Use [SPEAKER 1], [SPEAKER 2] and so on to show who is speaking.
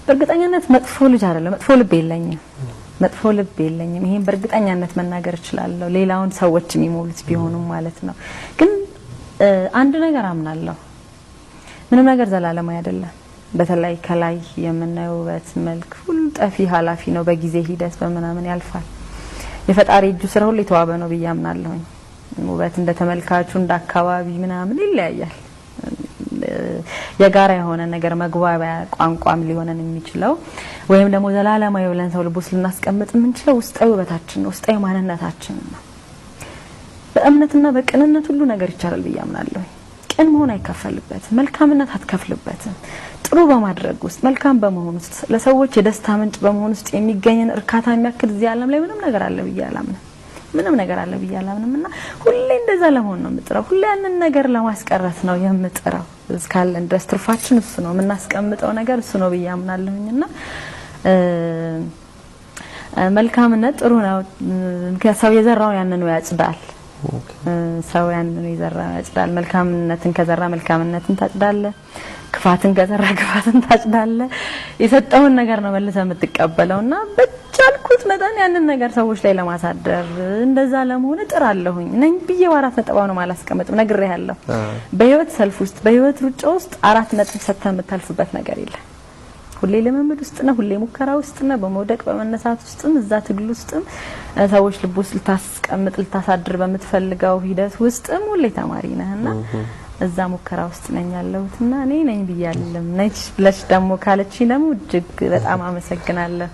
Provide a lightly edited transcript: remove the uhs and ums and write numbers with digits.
[SPEAKER 1] በእርግጠኛነት መጥፎ ልጅ አይደለም። መጥፎ ልብ የለኝም። መጥፎ ልብ የለኝም። ይሄን በእርግጠኛነት መናገር እችላለሁ። ሌላውን ሰዎች የሚሞሉት ቢሆኑም ማለት ነው። ግን አንድ ነገር አምናለሁ። ምንም ነገር ዘላለማዊ አይደለም። በተለይ ከላይ የምናየው ውበት፣ መልክ ሁሉ ጠፊ ኃላፊ ነው። በጊዜ ሂደት በምናምን ያልፋል። የፈጣሪ እጁ ስራ ሁሉ የተዋበ ነው ብዬ አምናለሁኝ። ውበት እንደ ተመልካቹ እንደ አካባቢ ምናምን ይለያያል። የጋራ የሆነ ነገር መግባቢያ ቋንቋም ሊሆነን የሚችለው ወይም ደግሞ ዘላለማዊ ብለን ሰው ልብ ውስጥ ልናስቀምጥ የምንችለው ውስጣዊ ውበታችን ነው፣ ውስጣዊ ማንነታችን ነው። በእምነትና በቅንነት ሁሉ ነገር ይቻላል ብዬ አምናለሁ። ቅን መሆን አይከፈልበትም። መልካምነት አትከፍልበትም። ጥሩ በማድረግ ውስጥ፣ መልካም በመሆን ውስጥ፣ ለሰዎች የደስታ ምንጭ በመሆን ውስጥ የሚገኝን እርካታ የሚያክል እዚህ ዓለም ላይ ምንም ነገር አለ ብዬ አላምንም። ምንም ነገር አለ ብዬ አላምንም። እና ሁሌ እንደዛ ለመሆን ነው የምጥረው። ሁሌ ያንን ነገር ለማስቀረት ነው የምጥረው። እስካለን ድረስ ትርፋችን እሱ ነው፣ የምናስቀምጠው ነገር እሱ ነው ብዬ አምናለሁኝ። እና መልካምነት ጥሩ ነው። ምክንያቱም ሰው የዘራውን ያንኑ ያጭዳል። ሰው ያንኑ የዘራውን ያጭዳል። መልካምነትን ከዘራ መልካምነትን ታጭዳለህ። ክፋትን ከዘራ ክፋትን ታጭዳለህ። የሰጠውን ነገር ነው መልሰህ የምትቀበለውና በቻልኩት መጠን ያንን ነገር ሰዎች ላይ ለማሳደር እንደዛ ለመሆን እጥራለሁኝ። ነኝ ብዬ በ4 ነጥብ ነው አላስቀምጥም፣ ነግሬሃለሁ። በህይወት ሰልፍ ውስጥ፣ በህይወት ሩጫ ውስጥ 4 ነጥብ ሰጥተህ የምታልፍበት ነገር የለም። ሁሌ ልምምድ ውስጥ ነው፣ ሁሌ ሙከራ ውስጥ ነው፣ በመውደቅ በመነሳት ውስጥም እዛ ትግል ውስጥም ሰዎች ልብ ውስጥ ልታስቀምጥ ልታሳድር በምትፈልገው ሂደት ውስጥም ሁሌ ተማሪ ነህና እዛ ሙከራ ውስጥ ነኝ ያለሁትና እኔ ነኝ ብያለም። ነች ብለሽ ደግሞ ካለችኝ ደግሞ እጅግ በጣም አመሰግናለሁ።